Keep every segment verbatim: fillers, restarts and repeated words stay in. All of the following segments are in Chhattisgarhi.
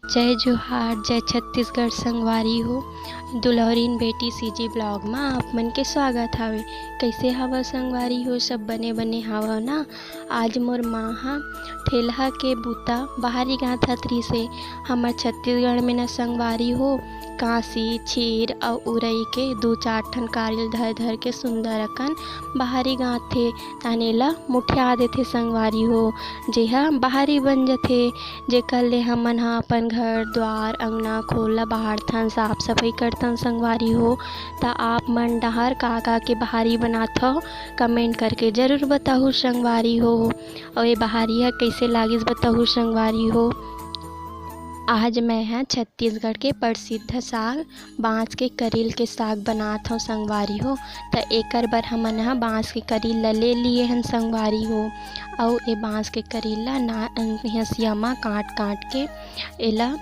जय जोहार, जय छत्तीसगढ़ संगवारी हो। दुलहरिन बेटी सीजी ब्लॉग म आप मन के स्वागत हावे। कइसे हावव संगवारी हो? सब बने बने हावव ना? आज मोर माँ ह ठेलहा के बूता बाहरी गांथत रिहिसे। हमर छत्तीसगढ़ में न संगवारी हो, कांसी, छीर अउ उरई के दू चार ठन कारिल धर धर के सुंदर अकन बाहरी गांथथे। ताने ला मुठिया देथे संगवारी हो, जेहा बाहरी बन जथे। जेकर ले हमन ह अपन घर, द्वार, अंगना, खोल ला बहारथन, साफ सफई करथन संगवारी हो। त आप मन डहार का का के बाहरी बनाथव, कमेंट करके जरूर बताहू संगवारी हो। अउ ये बाहरी ह कइसे लागिस बताहू संगवारी हो। आज मैं ह छत्तीसगढ़ के प्रसिद्ध साग बांस के करील के साग बनात हव संगवारी हो। त एकर बर हमन ह बांस के करील ल ले लिए हन संगवारी हो। अउ ए बांस के करील ल ना, हंसिया म काट काट के एला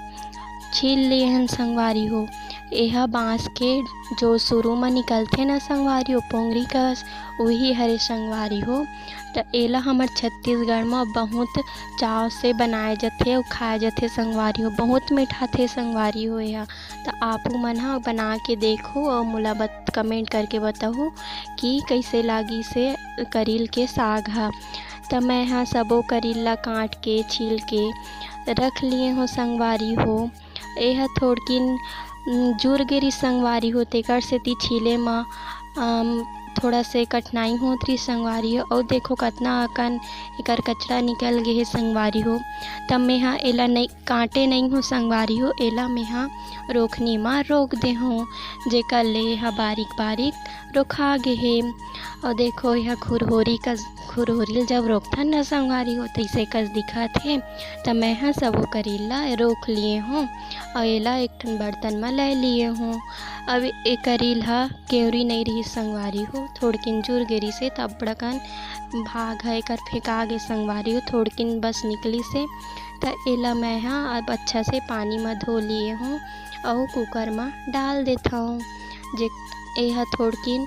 छील लिए हन संगवारी हो। एहा बांस के जो शुरू म निकलथे ना संगवारी हो, पोंगरी कस, उही हरे संगवारी हो। त एला हमर छत्तीसगढ़ म बहुत चाव से बनाए जथे अउ खाए जथे संगवारी हो। बहुत मिठाथे संगवारी हो एहा। त आपू मन ह बना के देखो अउ मोला बत-, कमेंट करके बताहू कि कइसे लागिस ए करील के साग ह। त मैं ह सबो करील ला काट के, छील के रख लिए हों संगवारी हो। एह थोड़किन, उम, जुर गे रिहिस संगवारी हो, तेकर सेती छीले म, अम, थोड़ा से कठिनाई होत रिहिस संगवारी हो। अउ देखो कतना अकन एकर कचरा निकल गे हे संगवारी हो। त मेंहा एला नइ, काटे नइ हों संगवारी हो, एला मेंहा रोखनी म रोख दे हों, जेकर ले एहा बारीक बारीक रोखा गे हे। अउ देखो, एहा खुरहोरी कस, खुरहोरी ल जब रोकथन न संगवारी हो, तइसे कस दिखत हे। त मैं ह सबो करील ला रोख लिए हों, अउ एला एक ठन बर्तन म ले लिए हों। अब ए करील ह केवरी नइ रिहिस संगवारी हो, थोड़किन जुर गे रिहिसे, त अब्बड़कन भाग ह एकर फेंका गे संगवारी हो, थोड़किन बस निकलिसे। त एला मैं ह अब अच्छा से पानी म धो लिए हों, अउ कुकर म डाल देथव। जे एहा थोड़किन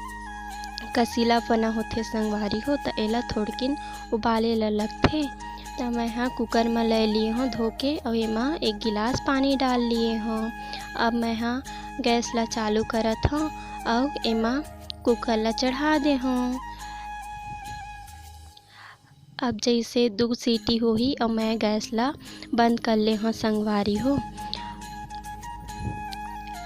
कसीलापना होथे संगवारी हो, त एला थोड़किन उबाले ल लगथे। त मैं ह कुकर म ले लिए हों धो के, अउ एमा एक गिलास पानी डाल लिए हों। अब मैं ह गैस ल चालू करत हों, अउ एमा कुकर ल चढ़ा दे हों। अब जइसे दू सीटी होही, अउ मैं गैस ला बंद कर ले हों संगवारी हो।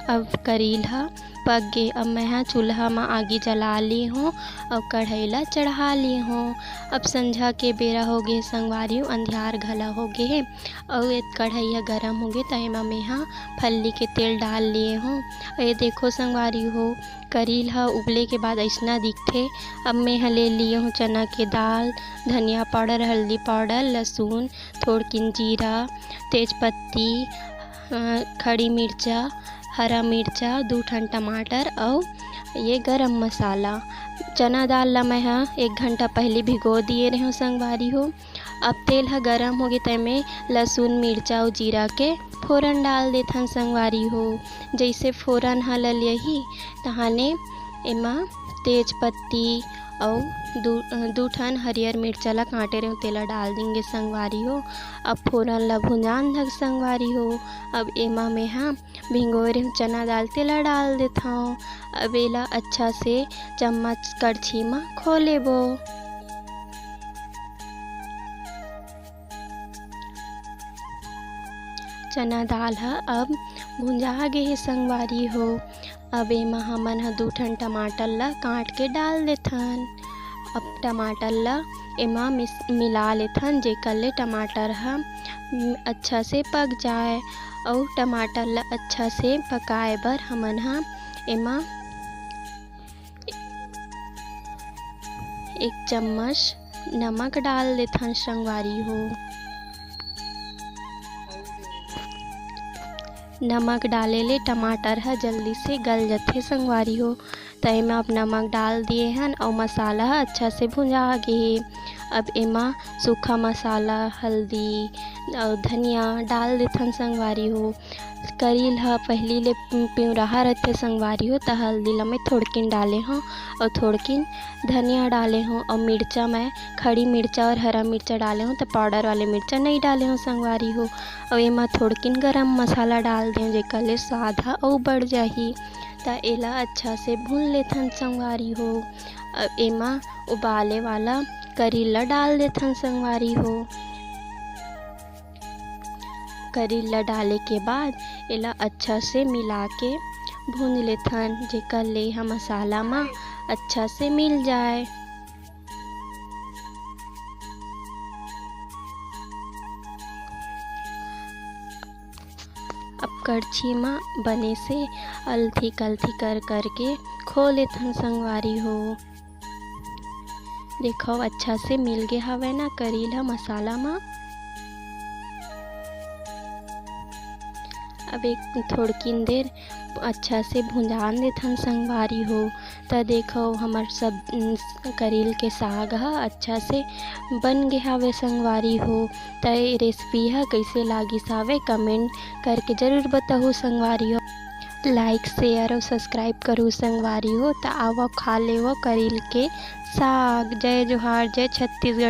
अब करील ह पक गे। अब मैं ह चूल्हा म आगी जला ले हों, अउ कढ़ाई ला चढ़ा ले हों। अब संझा के बेरा हो गे संगवारी हो, अंधियार घला हो गे हे, अउ ए कढ़ाई ह गरम हो गे, त एमा मैं ह फल्ली के तेल डाल ले हों। अउ ये देखो संगवारी हो, करील ह उबले के बाद अइसना दिखथे। अब मैं ह ले लिए हों चना के दाल, धनिया पाउडर, हल्दी पाउडर, लहसुन, थोड़किन जीरा, तेजपत्ती, अ, खड़ी मिर्चा, हरा मिर्चा, दू ठन टमाटर अउ ये गरम मसाला। चना दाल ला मैं ह एक घंटा पहिली भिगो दिए रेहेंव संगवारी हो। अब तेल ह गरम होगे, तेमे लहसुन, मिर्चा अउ जीरा के फोरन डाल देथन संगवारी हो। जइसे फोरन ह ललियाही, तहाने एमा तेज पत्ती अउ दू, दू ठन हरियर मिर्चा ला काटे रेहेंव, तेला डाल देंगे संगवारी हो। अब फोरन ला भुंजान धक संगवारी हो। अब एमा मेहा भिंगोए रेहेंव चना दाल, तेला डाल देथंव। अब एला अच्छा से चम्मच करछी म खो लेबो। चना दाल ह अब भुंजा गे हे संगवारी हो। अब एमा हमन ह दू ठन टमाटर ल काट के डाल देथन। अब टमाटर ल एमा मिस-, मिला लेथन, जेकर ले टमाटर ह, उम, अच्छा से पक जाए। अउ टमाटर ल अच्छा से पकाए बर हमन ह एमा एक चम्मच नमक डाल देथन संगवारी हो। नमक डाले ले टमाटर ह जल्दी से गल जथे संगवारी हो। त एमा अब नमक डाल दिए हन अउ मसाला ह अच्छा से भुंजा गे हे। अब एमा सूखा मसाला, हल्दी, अउ धनिया डाल देथन संगवारी हो। करील ह पहिली ले पिंवराहा रहिथे संगवारी हो, त हल्दी ला मैं थोड़किन डाले हंव अउ थोड़किन धनिया डाले हंव अउ मिर्चा, मैं खड़ी मिर्चा अउ हरा मिर्चा डाले हंव, त पाउडर वाले मिर्चा नइ डाले हंव संगवारी हो। अउ एमा थोड़किन गरम मसाला डाल देंव, जेकर ले स्वाद ह अउ बढ़ जाही। त एला अच्छा से भून लेथन संगवारी हो। अब एमा उबाले वाला करील ला डाल देथन संगवारी हो। करील ला डाले के बाद एला अच्छा से मिला के भून लेथन, जेकर ले ह मसाला म अच्छा से मिल जाए। अब कड़छी म बने से अलथी कलथी कर करके खो लेथन संगवारी हो। देखव, अच्छा से मिल गे हवय ना करील ह मसाला म। अब एक थोड़किन देर अच्छा से भुंजान देथन संगवारी हो। त देखव, हमर सब, उम, करील के साग ह अच्छा से बन गे हावय संगवारी हो। त ए recipe ह कइसे लागिस हावय, comment करके जरूर बताहू संगवारी हो। Like, share अउ subscribe करू संगवारी हो। त आवव, खा लेवव करील के साग। जय जोहार, जय छत्तीसगढ़